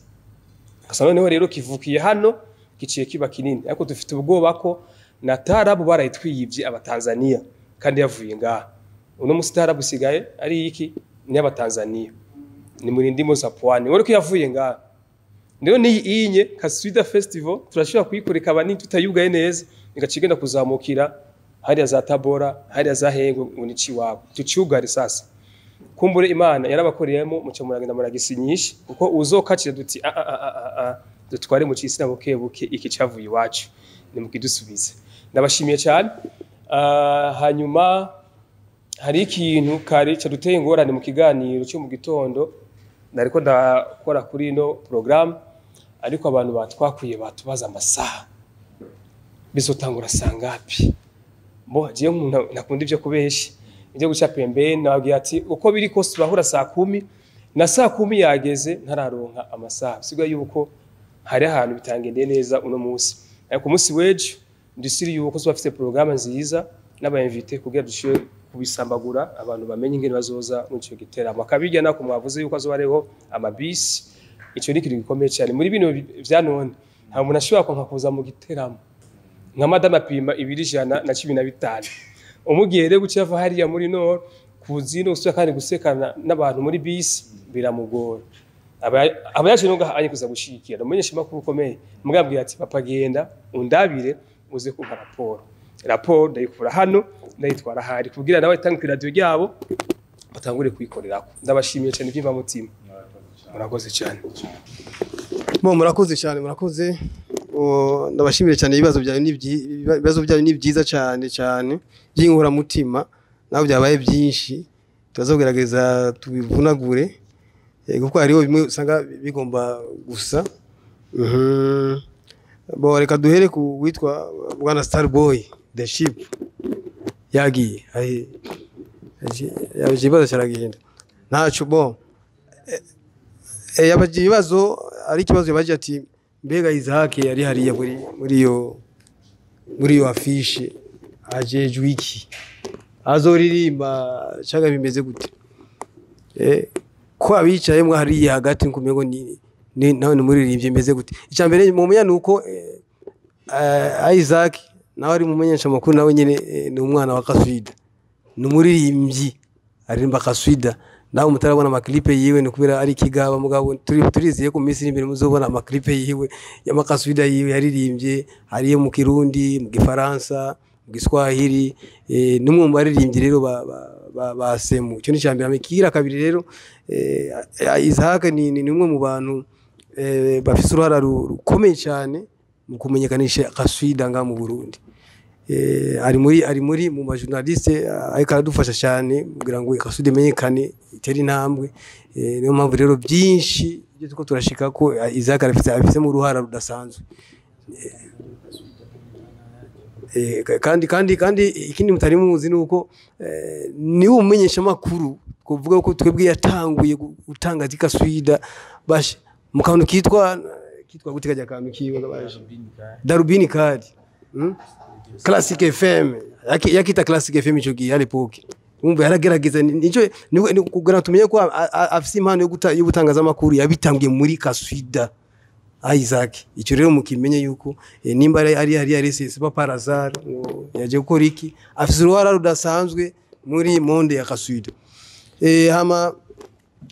Kasa noneho rero kivukiye hano giciye kiba kinini, ariko dufite ubwoba ko na Tarabu barayitwiyivye abatanzania kandi yavuye ngaha. Uno munsi Tarabu sigaye ari iki ni abatanzania, ni muri ndimo za pwani wari ko yavuye ngaha. Rero ni inye Kaswida Festival turashobora kuyikora ikaba ni tutayugaye neza, igacigenda kuzamukira hariya za Tabora, hariya za Hengo, ngo ni ciwabo tucugare. Sasa kumbure Imana yarabakoreyemo muco muragenda muragisinyisha, kuko uzokacira duti a a a a a dutware mu cisi na buke buke iki cavuye iwacu nimukidusubize. Ndabashimiye cyane. Hanyuma hari ikintu kare caduteye ingorane mu kiganiro cyo mu gitondo nariko ndakora kuri ino programme, ariko abantu batwakwiye batubaza amasaha bizotangura sangapi. Bo je umuntu nakunda ivyo kubesha ibyo guca pembeni, nababwiye ati uko biri kose turahura saa 10 na saa 10 yageze ntararonka amasaha, bisigaye yuko hari ahantu bitangendeye neza uno munsi, ariko umunsi w'ejo ndisiri yuko tuzaba programme nziza n'abayinvite kugira dushobore kubisambagura abantu bamenye ingene bazoza mu ico giteramo. Akabirya nako mwavuze yuko azoba ariho amabisi, ico ni ikintu gikomeye cyane muri bino vya none. Nta muntu ashobora kwanka kuza mu giteramo nka madame apima 115, umugiye rero guca ava hariya muri nord kuzino usubira kandi gusekana n'abantu muri bisi biramugora. Aba yaje no gaha kuza gushikira umunyesha makuru ukomeye, mugabwira ati papa genda undabire uze kumpa raporo, raporo ndayikura hano ndayitwara hari kugira nawe tange ku radio ryabo batangure kuyikorerako. Ndabashimiye cyane byimva mutima, murakoze cyane. Bo murakoze cyane, murakoze. Ndabashimire cyane, ibibazo byanyu ni byiza cyane cyane by'inkura mutima, naho byabaye byinshi tuzagerageza tubivunagure, kuko hariho bimwe usanga bigomba gusa. Bo reka duhere ku witwa bwana Starboy the ship yagiye ahi yaje ibibazo cyaragenda ntaco. Bo yabaje ibibazo, ari ikibazo yabaje ati mbega Isaac yari hariya muri iyo afishe ajejwe iki, azoririmba cyangwa bimeze gute? Ko abicaye mwa hariya hagati nkumengo ni nawe numuririmbye bimeze gute? Icya mbere mumenya nuko Isaac nawe ari mumenyesha makuru, nawe nyene ni umwana wa Kaswida, ni umuririmbyi aririmba Kaswida. Nawe mutarabona amaklipe yiwe ni kubera ari kigaba, mugabo turizeye ko minsi imbere muzobona amaklipe yiwe y'amakaswida yiwe yaririmbye, hariyo mu Kirundi, mu Gifaransa, mu Giswahili, n'umwe mu baririmbyi rero ba Semu. Icyo ni icya mbere. Ikigira kabiri rero, Isaac ni umwe mu bantu bafise uruhara rukomeye cyane mu kumenyekanisha kaswida nga mu Burundi. Ari muri mu majournaliste, ariko aradufasha cyane kugira ngo kaswida imenyekane, itere intambwe. Niyo mpamvu rero byinshi ibyo turiko turashika ko Isaac arafise mu uruhara rudasanzwe. Kandi ikindi mutari muzi ni uko niwe umumenyesha makuru kuvuga ko twebwe yatanguye gutangaza ikaswida bashe mu kantu kitwa gute, kajya kantu kiwe bashe Darubini Kadi, Classic FM, yakita Classic FM ico gihe à l'époque. Umva, yaragerageza, nico kugira ngo tumenye ko afise impano yo gutangaza amakuru yabitangiye muri Kaswida Isaac. Icyo rero mukimenye yuko nimba ari c'est pas par hasard ngo yaje gukora iki, afise uruhara rudasanzwe muri monde ya Kaswida. Hama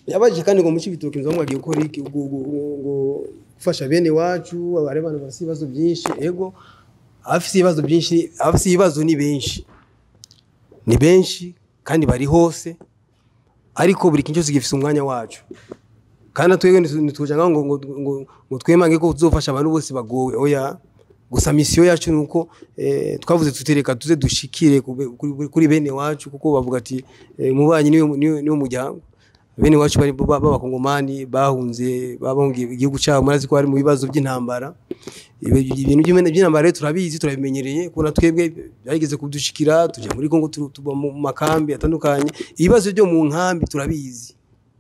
yabaje kandi ngo mu Cibitoke nzo mwagiye gukora iki, ngo gufasha bene wacu abari abantu bafise ibibazo byinshi. Ego, abafise ibibazo byinshi, abafise ibibazo ni benshi, ni benshi kandi bari hose, ariko buri kintu cyose gifise umwanya wacu. Kandi twebwe ntituja ngaho ngo twemange ko tuzofasha abantu bose bagowe, oya. Gusa mission yacu nuko twavuze tutereka tuze dushikire kuri bene wacu, kuko bavuga ati mubanyi niwe muryango. Bene wacu bari b'abakongomani bahunze, babahungiye igihugu cyabo, murazi ko bari mu bibazo by'intambara. Ibintu by'intambara rero turabizi, turabimenyereye, kubona twebwe byageze kudushikira, tujya muri Kongo, tuba mu makambi atandukanye. Ibibazo byo mu nkambi turabizi,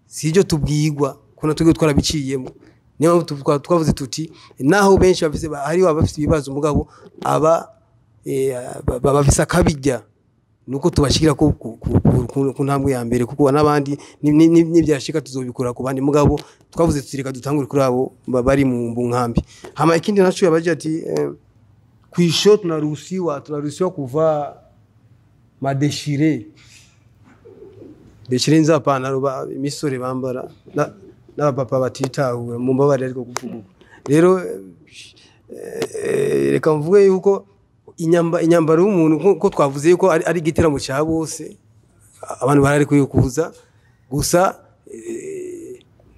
si ibyo tubwirwa, kubona twebwe twarabiciyemo. Niyo mpamvu twavuze tuti naho benshi bafise, hariho abafise ibibazo, mugabo aba bafise akabijya nuko tubashikira ko ku ntambwe ya mbere, kuko n'abandi nibyashika tuzobikora ku bandi. Mugabo twavuze tuti reka dutangure kuri abo bari mu nkambi. Hama ikindi naco yabaje ati kwisho tunaruhusiwa kuvaa madéchirés. Déchiré nza pantaro imisore bambara n'abapapa batitahuwe, mu mbabare. Ariko kuvuga uko rero, reka mvuge yuko inyambaro y'umuntu, nkuko twavuze yuko ari igiteramo cya bose, abantu barari kuza gusa.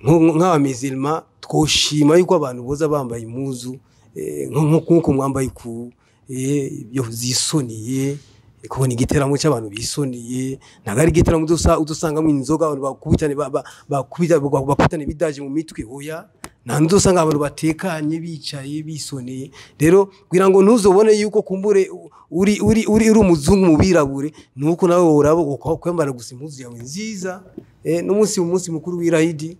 Nk'abamizilma twoshima yuko abantu boza bambaye impuzu nk'uko mwambaye ku ibyo zisoniye, kubona igiteramo cy'abantu bisoniye. Ntabwo ari igiteramo udusangamo inzoga, abantu bakubitane, bakubitane ibidaje mu mitwe, oya. Nta n'udusanga abantu batekanye bicaye bisoneye. Rero kugira ngo ntuzobone yuko kumbure uri umuzungu mu birabure, nuko nawe woraba ukwambara gusa impuzu yawe nziza. N'umunsi umunsi mukuru w'irahidi,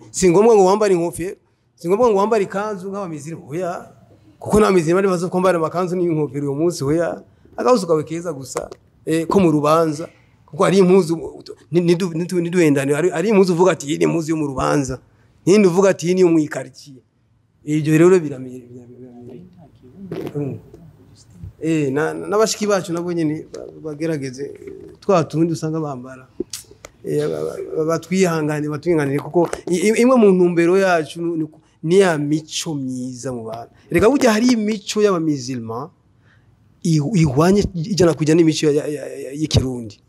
si ngombwa ngo wambare inkofero, si ngombwa ngo wambare ikanzu nk'abamiziri, oya, kuko nta miziri bari bazo kwambara amakanzu n'inkofero uyu munsi, oya. Agahuzu kawe keza gusa ko mu rubanza, kuko ari impuzu ntiduhendane, ari impuzu uvuga ati iyi ni impuzu yo mu rubanza, n'indi uvuga ati iyi ni iyo mu ikaritsiye. Ibyo rero biramenye. N'abashiki bacu nabo nyene bagerageze twa tundi usanga bambara, batwihanganire, kuko imwe mu ntumbero yacu ni ya mico myiza mu bantu. Reka burya hari imico y'abamizilma ihwanye ijana kujya n'imico y'ikirundi.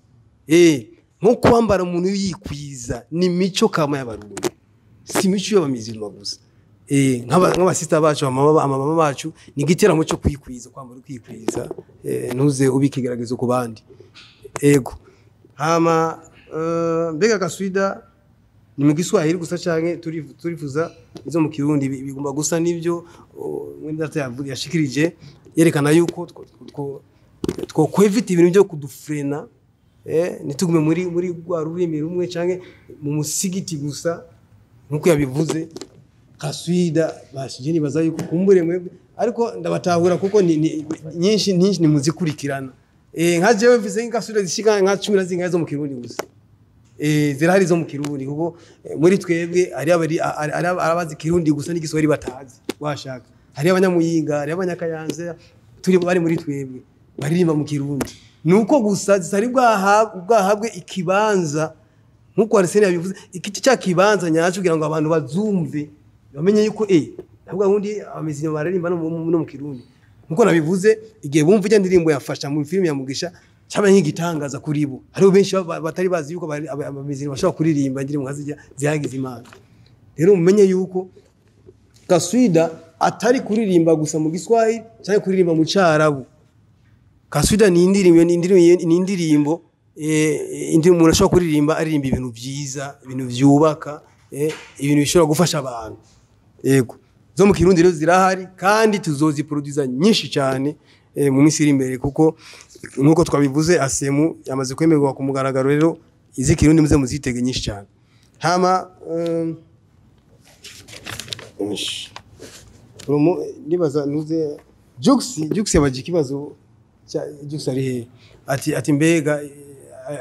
Nko kwambara umuntu yikwiza ni imico kama y'abarundi, si imico y'abamizilma gusa. Nk'abasista bacu, amamama bacu, ni igiteramo cyo kwikwiza, kwambara ukikwiza, ntuze ubika ikigaragazo ku bandi. Ego. Hama mbega kaswida ni mu Giswahili gusa canke turifuza izo mu Kirundi? Bigomba gusa n'ivyo mwene data yashikirije, yerekana yuko twokwevita ibintu byo kudufrena, ntitugume muri rwa rurimi rumwe canke mu musigiti gusa nkuko yabivuze. Kaswida bashije, nibaza yuko kumbure mwebwe, ariko ndabatahura kuko ni nyinshi nyinshi nimuzikurikirana. Nka jewe mfise nk'ikaswida zishika nka 10 na zingahe zo mu Kirundi gusa. Zirahari zo mu Kirundi, kuko muri twebwe hari abazi Kirundi gusa n'igiswahili batazi washaka. Hari abanyamuyinga, hari abanyakayanza turi bari muri twebwe baririmba mu Kirundi, nuko gusa zitari bwahabwe ikibanza nkuko Arsene yabivuze, iki cya kibanza nyacyo kugira ngo abantu bazumve, bamenye yuko ntabwo ubundi abamizirima baririmba no mu Kirundi. Nkuko nabivuze, igihe bumva ijya ndirimbo yafasha mu filime ya Mugisha, cyabaye nk'igitangaza kuri bo. Hariho benshi batari bazi yuko abamizirima bashobora kuririmba indirimbo nka zijya zihagize Imana. Rero mumenye yuko kaswida atari kuririmba gusa mu Giswahili cyangwa kuririmba mu Cyarabu. Kaswida ni indirimbo, ni indirimbo umuntu ashobora kuririmba, aririmba ibintu byiza, ibintu byubaka, ibintu bishobora gufasha abantu. Yego, zo mu Kirundi rero zirahari kandi tuzoziproduza nyinshi cyane mu minsi iri imbere, kuko nkuko twabivuze ASEMU yamaze kwemerwa ku mugaragaro. Rero izi Kirundi muze muzitege nyinshi cyane. Hama ndibaza nuze Jux yabaje ikibazo cya Jux ari he, ati mbega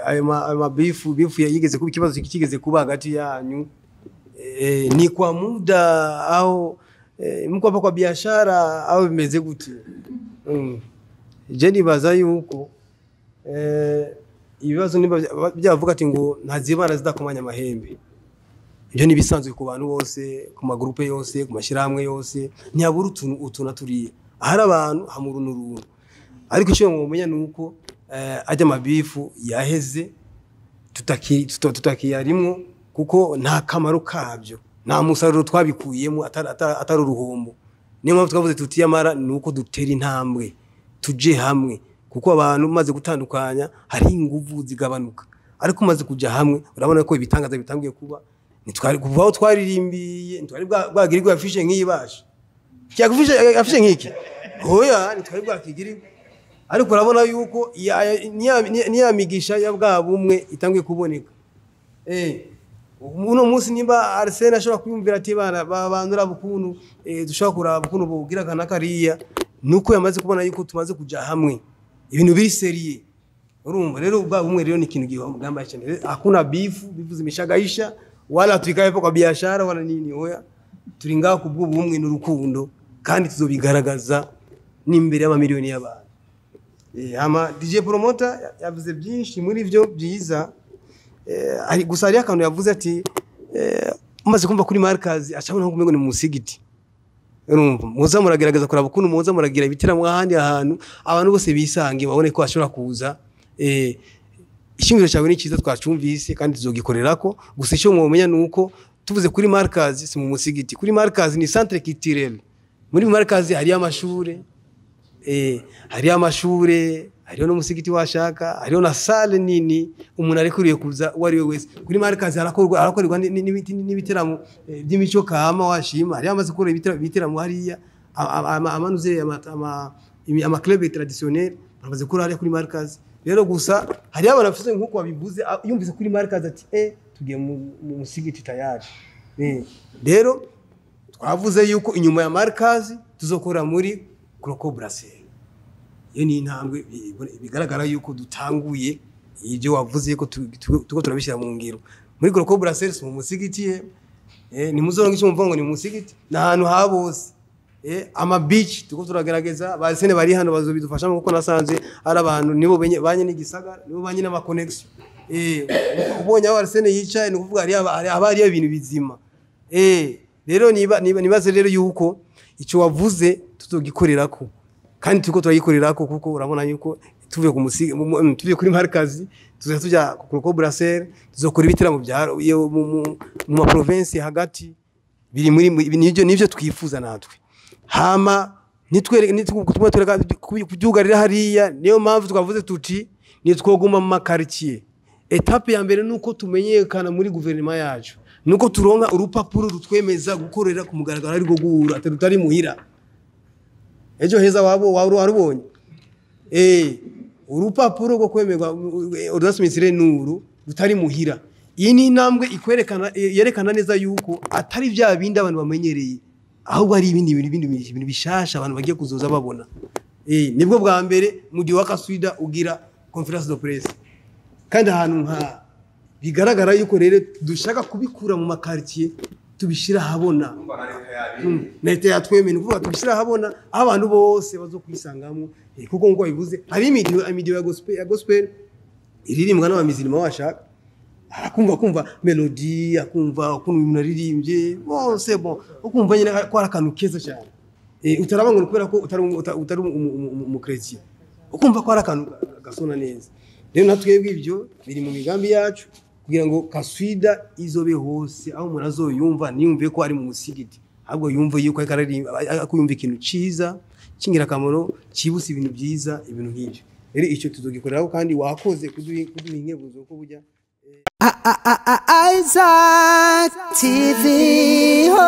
ayo ma beef yigeze kuba, ikibazo kigeze kuba hagati yanyu, ni kwa muda au mko hapa kwa biashara au bimeze gute? Je nibaza yuko ibibazo niba byavuga ati ngo ntazibana zidakomanya amahembe, ibyo ni ibisanzwe ku bantu bose, ku magrupe yose, ku mashyirahamwe yose, ntiyabura utuntu utu na turiya. Ahari abantu hamura n'uruntu, ariko icyo mumenya ni uko ajya amabifu yaheze, tutakiyarimwo kuko nta kamaro kabyo, nta musaruro twabikuyemo atari uruhombo. Niyo mpamvu twavuze tuti yamara ni uko dutera intambwe tuje hamwe, kuko abantu umaze gutandukanya hari inguvu zigabanuka, ariko umaze kuja hamwe urabona ko ibitangaza bitangiye kuba. Ntitwari kuva aho twaririmbiye, ntitwari bwagirirwe afishe nk'iyi basha cyagufishe afishe nk'iki, hoya ntitwari bwakigirirwe, ariko urabona yuko niya migisha ya bwa bumwe itangiye kuboneka. Uno munsi nimba Arsene ashobora kwiyumvira ati bana babandura ukuntu dushobora kuraba ukuntu bogira kana kariya, nuko yamaze kubona yuko tumaze kuja hamwe, ibintu biri sérieux. Urumva rero bwa bumwe rero ni ikintu gihamba cyane. Hakuna beef, beef zimeshagaisha, wala tuikae hapo kwa biashara wala nini, oya, turi ngaho kubw'ubumwe n'urukundo kandi tuzobigaragaza n'imbere y'amamiliyoni y'abantu. Hama DJ Promoter yavuze byinshi muri byo byiza, gusa hari akantu yavuze ati umaze kumva kuri Markaz acabona nko kumengo ni mu musigiti. Urumva muza muragerageza kuraba ukuntu muza muragira ibitaramo ahandi ahantu abantu bose bisange, babone ko bashobora kuza. Ishingiro cyawe ni cyiza, twacumvise kandi tuzogikorerako. Gusa icyo mwomenya ni uko tuvuze kuri Markaz si mu musigiti. Kuri Markaz ni centre culturel. Muri Markaz hariyo amashure, hariyo amashure, hariyo n'umusigiti washaka, hariyo na salle nini umuntu arekuriye kuza uwo ari we wese. Kuri Markaz harakorerwa n'ibiteramo by'imico kama washima, hariyo amaze gukora ibiteramo hariya, amanuze ama club traditionnel bamaze gukora hariya kuri Markaz. Rero gusa hariyo abantu bafise nkuko wabivuze, yumvise kuri Markaz ati tugiye mu musigiti tayari. Rero twavuze yuko inyuma ya Markaz tuzokora muri Croco Brasserie. Iyo ni intambwe bigaragara yuko dutanguye ibyo wavuze yuko tuko turabishyira mu ngiro. Muri Croco Brasserie si mu musigiti, ni muzoronka icyo mvuga ngo ni mu musigiti, ni ahantu ha bose. Ama beach tuko turagerageza, basene bari hano bazobidufashamo, kuko nasanze ari abantu nibo banye n'igisagara, nibo banye n'ama connection. Ubonye aho Arsene yicaye ni ukuvuga haba hariyo ibintu bizima. Rero niba nibaze rero yuko icyo wavuze tuzogikorerako kandi turiko turagikorerako, kuko urabona yuko tuvuye ku musigi, tuvuye kuri Markaz tuzoja tuja ku Croco Brasserie, tuzokora ibitaramo bya iyo mu ma province hagati biri muri nivyo twifuza natwe. Hama nitwereke nitwe twereka kubyugarira hariya. Niyo mpamvu twavuze tuti nitwoguma mu makaritiye. Étape ya mbere nuko tumenyekana muri guverinoma yacu, nuko turonka urupapuro rutwemeza gukorera ku mugaragaro, ari rwo guhura atari rutari muhira. Ejo heza wabo warubonye urupapuro rwo kwemerwa ordonnance ministérielle nuru rutari muhira. Iyi ni intambwe ikwerekana, yerekana neza yuko atari bya bindi abantu bamenyereye, ahubwo ari ibindi bintu, ibindi bintu bishasha abantu bagiye kuzoza babona. Nibwo bwa mbere mu gihe wa Kaswida ugira conférence de presse kandi ahantu nka bigaragara yuko rero dushaka kubikura mu makartier tubishira ahabona. Leta yatwemeye, ni ukuvuga tubishyira ahabona aho abantu bose bazokwisangamo, kuko nkuko babivuze hari imidiyo ya gospel iririmbwa n'abamizirima washaka, akumva kumva melody, akumva ukuntu umuntu aririmbye bose, bon, ukumva nyine ko ari akantu keza cyane. Utaraba ngo ni kubera ko utari utari umuchrétien, ukumva ko hari akantu gasona neza. Rero natwebwe ibyo biri mu migambi yacu kugira ngo kaswida izobe hose, aho umuntu azoyumva niyumve ko ari mu musigiti, ahubwo yumve yuko ariko aririmba, ariko yumva ikintu ciza c'ingirakamaro, cibutsa ibintu byiza, ibintu nk'ibyo. Rero icyo tuzogikoreraho, kandi wakoze kuduha inkebuzo ko burya Isaac TV. Oh.